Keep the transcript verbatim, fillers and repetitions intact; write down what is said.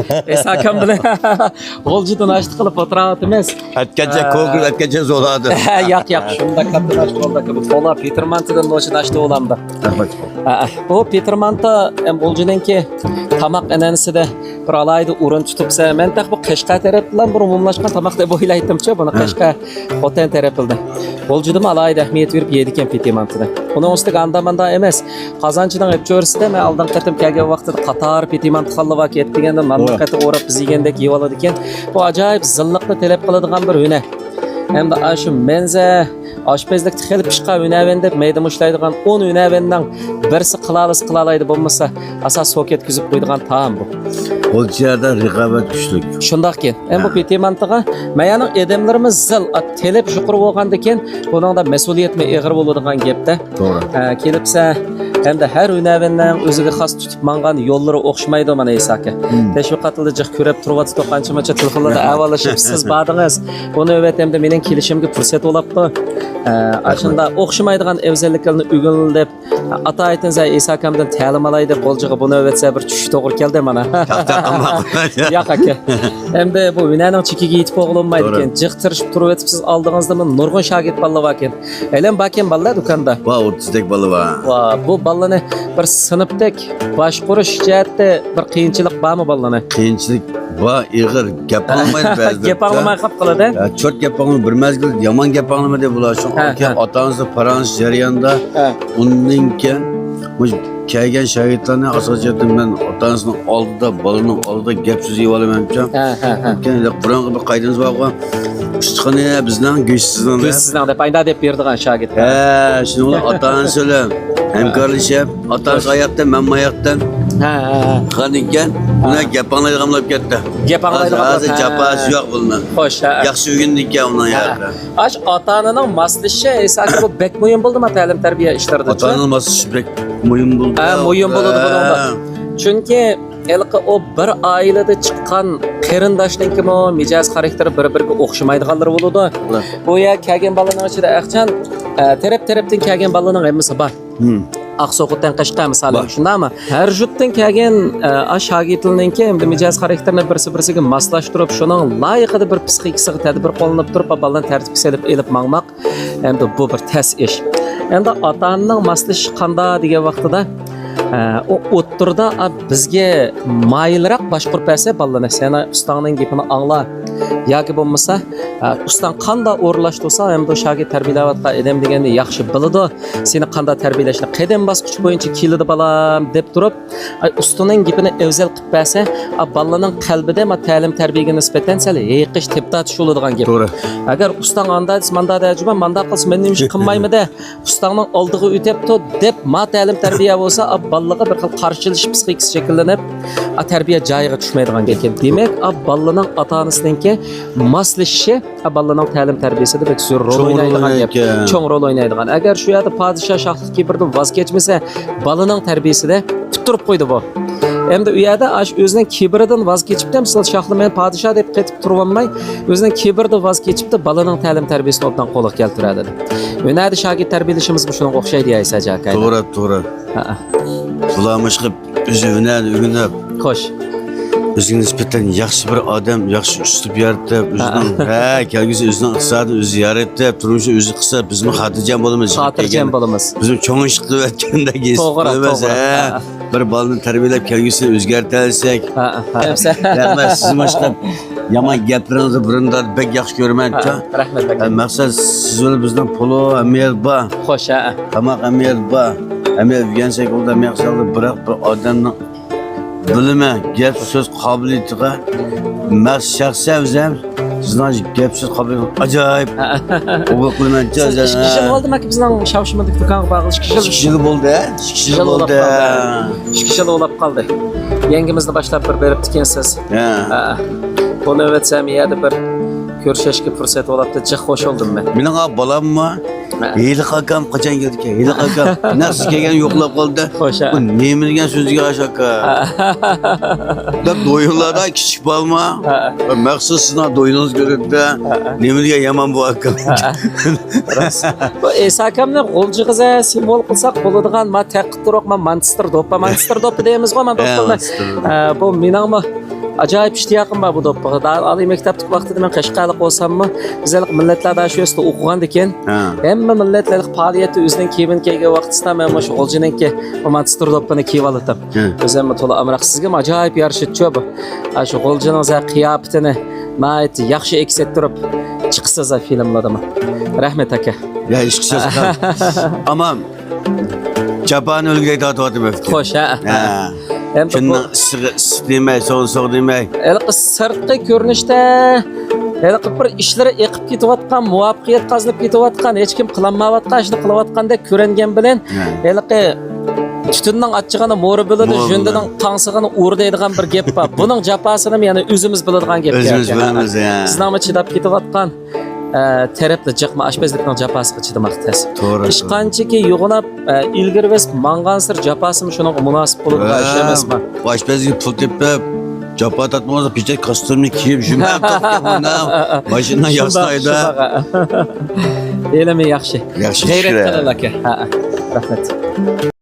ئەيسا ئاكام بىلەن غۇلجىدا ناشتا قىلىپ ئولتۇرۇۋاتىمىز. ئەتكەنچە، ئە، كوكۇل ئەتكەنچە زولادا. ياق، ياق، شۇنداق كاتتا ناشتا بولدى ئاكا. بۇ تولا پېتىر مانتىدىن نوچى ناشتا بولامدۇ؟ رەھمەت. ئە، ئە، بۇ پېتىر مانتا، ئەم، غۇلجىنىڭكى تاماق ئەنئەنىسىدە بىر ئالاھىدە ئورۇن تۇتۇپسە، مەن تېخى بۇ قەشقەر تەرەپتىلا بىر ئومۇملاشقان تاماق دەپ ئويلايتتىمچۇ، بۇنى ھە. قەشقەر خوتەن تەرەپلىدە. غۇلجىدىمۇ ئالاھىدە ئەھمىيەت بېرىپ يەيدىكەن پېتىر مانتىنى. ئۇنىڭ ئۈستىگە ئاندا-ماندا ئەمەس، قازانچىنىڭ ئەپچۆرىسىدە مەن ئالدىنقى قېتىم كەلگەن ۋاقتىدا قاتار پېتىر مانتا خاللىۋاك ئەتتىگەندە ناننى ھە. قېتىپ ئوراپ بىز يېگەندەك يېيىۋالىدىكەن. بۇ ئاجايىپ زىللىقنى تەلەپ قىلىدىغان بىر ھۈنەر. ھەمدە ئاشۇ مەنزە ئاشپەزلىكتە خېلى پىشقان ھۈنەرۋەن دەپ مەيدە مۇشتلايدىغان ئون ھۈنەرۋەننىڭ بىرسى قىلالىسا قىلالايدۇ، بولمىسا ئاساسىي سوك يەتكۈزۈپ قويىدىغان تائام بۇ. غۇلجىلاردا رىقابەت كۈچلۈك. شۇنداقكەن. ئەمما ھە. پېتىر مانتىغا مەيەنىڭ ئادەملىرىمۇ زىل، ئات تەلەپ يۇقىرى بولغاندىكىن بۇنىڭدا مەسئۇلىيەتمۇ ئېغىر بولىدىغان گەپتە. توغرا. ھە، كېلىپسە، ھەمدە ھەر ھۈنەرۋەننىڭ ئۆزىگە خاس تۇتۇپ ماڭغان يوللىرى ئوخشىمايدۇ، مانا ئەيسا ئاكا. مم. تەشۋىقاتلاردا جىق كۆرۈپ تۇرۇۋاتىدۇ، قانچە مۇنچە تېلېفونلاردا ئەھۋاللىشىپ، سىز باردىڭىز. بۇ نۆۋەت ئەمدى مېنىڭ كېلىشىمگە پۇرسەت بولاپتۇ. ئە، ئاشۇنداق ئوخشىمايدىغان ئەۋزەللىكلەرنى ئۆگىنىۋېلىپ، ئاتا ئېيتىنزا ئەيسا ئاكامدىن تەلىم ئالاي دەپ، غۇلجىغا بۇ نۆۋەتسە بىر چۈشۈش توغرا كەلدى مانا. ياق، ئاكا. ئەمدى بۇ ھۈنەرنىڭ چېكىگە يېتىپ بولغىلى بولمايدىكەن. توغرا. جىق تىرىشىپ تۇرۇۋېتىپسىز، ئالدىڭىزدا مانا نۇرغۇن شاگىرت بالىلار باركەن. ھېلىمۇ باركەن بالىلار دۇكاندا؟ بار، ئوتتۇزدەك بالا بار. ۋا، بۇ بالىنى بىر سىنىپتەك باشقۇرۇش جەھەتتە بىر قىيىنچىلىق بارمۇ بالىنى؟ قىيىنچىلىق بار، ئېغىر. گەپ ئاڭلىمايدۇ بەزىدە. گەپ ئاڭلىماي قاپ قالىدۇ. ھە، چۆت گەپ ئاڭلىمايدۇ. بىر مەزگىل يامان گەپ ئاڭلىمىدى بۇلار. شۇڭا ھە، كېيىن ھە. ئاتا-ئانىسى پاراڭلىشىش جەريانىدا ھە. ئۇندىن كېيىن مۇشۇ كەلگەن شاگىرتلارنى ئاساسىي جەھەتتىن مەن ئاتا-ئانىسىنىڭ ئالدىدا، بالىنىڭ ئالدىدا گەپ سۆز ئېلىۋالىمەنچۇ. ھە، ھە، ھە. كېيىن بۇرۇنقى بىر قائىدىمىز بارغۇ، ئۇستىخىنى بىزنىڭ، گۆشى سىزنىڭ دەپ. گۆشى سىزنىڭ دەپ، ئاينداق دەپ بېرىدىغان شاگىرت. ھە، شۇنىڭ بىلەن ئاتا-ئانىسى بىلەن ھەمكارلىشىپ، ئاتا-ئانىسى ئاياقتىن، مەنمۇ ئاياقتىن ھە، ھە، ھە. قىلغاندىن كېيىن، ھە. ئۇلار گەپ ئاڭلايدىغان بولۇپ كەتتى. گەپ ئاڭلايدىغان ھازىر، بولۇپ، ھازىر ھە. جاپاسى يوق بۇنىڭ. خوش، ھە. ياخشى ئۆگەندىكەن ئۇنىڭ ھە. يەردە. ئاش ئاتا-ئانىنىڭ ماسلىشىشى ئەيسا ئاكا بۇ بەك مۇھىم بولدىما تەلىم-تەربىيە ئىشلىرىدا؟ ئاتا-ئانىنىڭ ماسلىشىشى بەك مۇھىم بولدى. ھە، مۇھىم بولىدۇ ھە. بۇنىڭدا. چۈنكى ھېلىقى ئۇ بىر ئائىلىدە چىققان قېرىنداشنىڭكىمۇ مىجەز خاراكتېرى بىر-بىرىگە ئوخشىمايدىغانلىرى بولىدۇ. توغرا. بۇ يەرگە كەلگەن بالىنىڭ ئىچىدە ئەخچان، ئە، تەرەپ-تەرەپتىن كەلگەن بالىنىڭ ھەممىسى بار. ھىم. ئاقسۇ، خوتەن، قەشقەر مىسالى بار. شۇنداقمۇ؟ ھەر يۇرتتىن كەلگەن، ئە، ئاش شاگىرتلىرىنىڭكى ھەمدە مىجەز خاراكتېرىنى بىرسى-بىرسىگە ماسلاشتۇرۇپ، شۇنىڭ لايىقىدا بىر پسىخىكىسىغا تەدبىر قوللىنىپ تۇرۇپ، بالىلارنى تەرتىپكە سېلىپ ئېلىپ ماڭماق. ئەمدى بۇ بىر تەس ئىش. ئەمدى ئاتا-ئانىنىڭ ماسلىشىشى قانداق دېگەن ۋاقتىدا، ئە، ئۇ ئوتتۇرىدا، ئا، بىزگە مايىلراق باشقۇرۇپ بەرسە بالىنى، سەن ئۇستاڭنىڭ گېپىنى ئاڭلا. ياكى بولمىسا، ئە، ئۇستاڭ قانداق ئورۇنلاشتۇرسا، ئەمدى شاگىرت تەربىيەلەۋاتقان ئادەم دېگەننى ياخشى بىلىدۇ. سېنى قانداق تەربىيەلەشنى قەدەم باسقۇچ بويىچە كېلىدۇ بالام دەپ تۇرۇپ، ئاي، ئۇستىنىڭ گېپىنى ئەۋزەل قىلىپ بەرسە، ئا، بالىنىڭ قەلبىدە ما تەلىم-تەربىيەگە نىسبەتەن سەل ھېيىقىش، تېپىتارتىش بولىدىغان گەپ. توغرا. ئەگەر ئۇستاڭ ئاندا دېسە، ماندا دە، جۇما، ماندا قىلسا، مەن نېمە ئىش قىلمايمىدە، ئۇستاڭنىڭ ئالدىغا ئۆتەپتۇ دەپ، ما تەلىم-تەربىيە بولسا، ئا، بالىغا بىر خىل قارشىلىشىش پسىخىكىسى شەكىللىنىپ، ئا، تەربىيە جايىغا چۈشمەيدىغان گەپ. دېمەك، ئا، بالىنىڭ ئاتا-ئانىسىنىڭكى ماسلىشىشى، ئا، بالىنىڭ تەلىم-تەربىيەسىدە بەك زور رول چوڭ رول ئوينايدىغان گەپ. ئوينايدىكەن. چوڭ رول ئوينايدىغان. ئەگەر شۇ يەردە پادىشاھ شاھلىق كىبىرىدىن ۋاز كەچمىسە، بالىنىڭ تەربىيەسىدە پۈتتۈرۈپ قويدى بۇ. ئەمدى ئۇ يەردە ئاشۇ ئۆزىنىڭ كىبىرىدىن ۋاز كېچىپتۇ، مىسال، شاھلى مەن پادىشاھ دەپ قېتىپ تۇرۇۋالماي، ئۆزىنىڭ كىبىرىدىن ۋاز كېچىپتۇ، بالىنىڭ تەلىم-تەربىيەسىنى ئوبدان قولغا كەلتۈرەلىدى. ھۈنەردە شاگىرت تەربىيەلىشىمىزمۇ شۇنىڭغا ئوخشايدۇ يا، ئەيسا ئاكا. توغرا، توغرا. ھە. بۇلارمۇ ئىشقىلىپ ئۆزى ھۈنەرنى ئۆگىنىپ، خوش. ئۆزىگە نىسبەتەن ياخشى بىر ئادەم، ياخشى ئۇسلۇب يارىتىپ، ھە. ئۆزىنىڭ، ھە، كەلگۈسى ئۆزىنىڭ ئىقتىسادىنى ئۆزى يارىتىپ، تۇرمۇشىنى ئۆزى قىلسا، بىزمۇ خاتىرجەم بولىمىز. خاتىرجەم بولىمىز. بىزمۇ چوڭ ئىش قىلىۋەتكەندەك ھېس قىلىمىز، توغرا، ھە. ھە. بىر بالىنى تەربىيەلەپ، كەلگۈسىنى ئۆزگەرتەلىسەك. ھە، ھە. رەھمەت، سىزمۇ ئىشقىلىپ يامان گەپلىرىڭىزنى بۇرۇندا بەك ياخشى كۆرىمەن. ھە، رەھمەت، رەھمەت. مەقسەت، سىز بىلەن بىزنىڭ پۇل ھەممە يەردە بار. خوش، ھە. تاماق ھەممە يەردە بار. ھەممە يەردە يۈرگەن سەكۈلدە ھەممە ياخشى، بىراق بىر ئادەمنىڭ بىلىمەن، گەپ سۆز قابىلىيىتىغا مەن شەخسەن ئۆزۈم سىزنىڭ گەپ سۆز قابىلىيىتىڭىز ئاجايىپ. قوبۇل قىلىمەن. سىز ئىككى يىل بولدىمۇ بىزنىڭ شاۋشىمىندىكى دۇكانغا بارغىلى؟ ئىككى يىل. ئىككى يىل بولدى، ھە؟ ئىككى يىل بولدى. ئىككى يىل بولۇپ قالدى. يەڭگىمىزنى باشلاپ بىر بېرىپتىكەن سىز. ھە. ھە. بۇ نۆۋەت سەن يەردە بىر كۆرۈشۈشكە پۇرسەت بولاپتۇ. جىق خوش بولدۇم مەن. مېنىڭ بالاممۇ ھە. ھېلىقى ئاكام قاچان كېلىدىكەن؟ ھېلىقى ئاكام نەق سىز كەلگەن يوقلاپ قالدى. خوش، ھە. بۇ نېمە دېگەن سۆزگە ئاش ئاكا؟ ھە. دەپ دويۇنلاردا كىچىك بالما. ھە. مەخسۇس سىزنىڭ دويۇنىڭىز كۆرۈپتۇ. ھە. نېمە دېگەن يامان بۇ ئاكام. ھە. راست. بۇ ئەيسا ئاكامنى غۇلجىغا سىمۋول قىلساق بولىدىغان، ما تەققىتتۇرۇق، ما مانچېستېر دوپپا، مانچېستېر دوپپا دەيمىزغۇ، ما ھە، دوپپىنى. مانچېستېر. ھە، بۇ مېنىڭمۇ ئاجايىپ ئىشتىياقىم بار بۇ دوپپىغا. ئالىي مەكتەپتىكى ۋاقتىدا مەن قەشقەرلىك بولساممۇ، بىز ھېلىقى مىللەتلەر داشۆسىدە ئوقۇغاندىكىن، ھە، ھەممە مىللەتلەر ھېلىقى پائالىيەتتە ئۆزىنىڭ كىيىمىنى كىيگەن ۋاقتىسىدا مەن مۇشۇ غۇلجىنىڭكى بۇ مانتىستۇر دوپپىنى كىيىۋالاتتىم. ھە. ئۆزۈممۇ تولا ئامراق. سىزگىمۇ ئاجايىپ يارىشىدىچۇ بۇ. ئاشۇ غۇلجىنىڭ زە قىياپىتىنى ناھايىتى ياخشى ئەكس ئەتتۈرۈپ چىقىسىز فىلىملاردىمۇ. رەھمەت، ئاكا. يا، ئىشقىسىز. ئامان. جاپانى ئۆلگۈدەك تارتىۋاتىمەن. خوش، ھە. ھە. ھەم شۇنىڭ بۇ ئىسسىغا ئىسسىق دېمەي، سوغۇق سوغۇق دېمەي. ھېلىقى سىرتقى كۆرۈنۈشتە، ھېلىقى بىر ئىشلىرى ئېقىپ كېتىۋاتقان، مۇۋەپپەقىيەت قازىنىپ كېتىۋاتقان، ھېچكىم قىلالمايۋاتقان ئىشنى قىلىۋاتقاندەك كۆرۈنگەن بىلەن، ھە، ھېلىقى تۈتۈننىڭ ئاچچىقىنى مورا بىلىدۇ، مورا بىلىدۇ، ژۇندىنىڭ تاڭسىغىنى ئۇرا دەيدىغان بىر گەپ بار. بۇنىڭ جاپاسىنىمۇ يەنە ئۆزىمىز بىلىدىغان گەپ. ئۆزىمىز بىلىمىز، ھە. سىزنىڭمۇ چىداپ كېتىۋاتقان، ئە، تەرەپلا جىقمۇ ئاشپەزلىكنىڭ جاپاسىغا چىدىماق تەس. توغرا، ئىش توغرا. قانچىكى يوغىناپ، ئە، ئىلگىرى بېسىپ ماڭغانسېرى جاپاسىمۇ شۇنىڭغا مۇناسىپ بولىدىغان ئىش ئەمەسمۇ؟ ئاشپەزگە پۇل تېپىپ، جاپا تارتمىغانسا، پېچەت كاستيۇمنى كىيىپ، ژۇمە ماشىنا شۇنداق، ياسايدۇ. شۇنداق. ھېلىمۇ ياخشى. ياخشى، غەيرەت قىلىڭ، ئاكا. ھە، رەھمەت.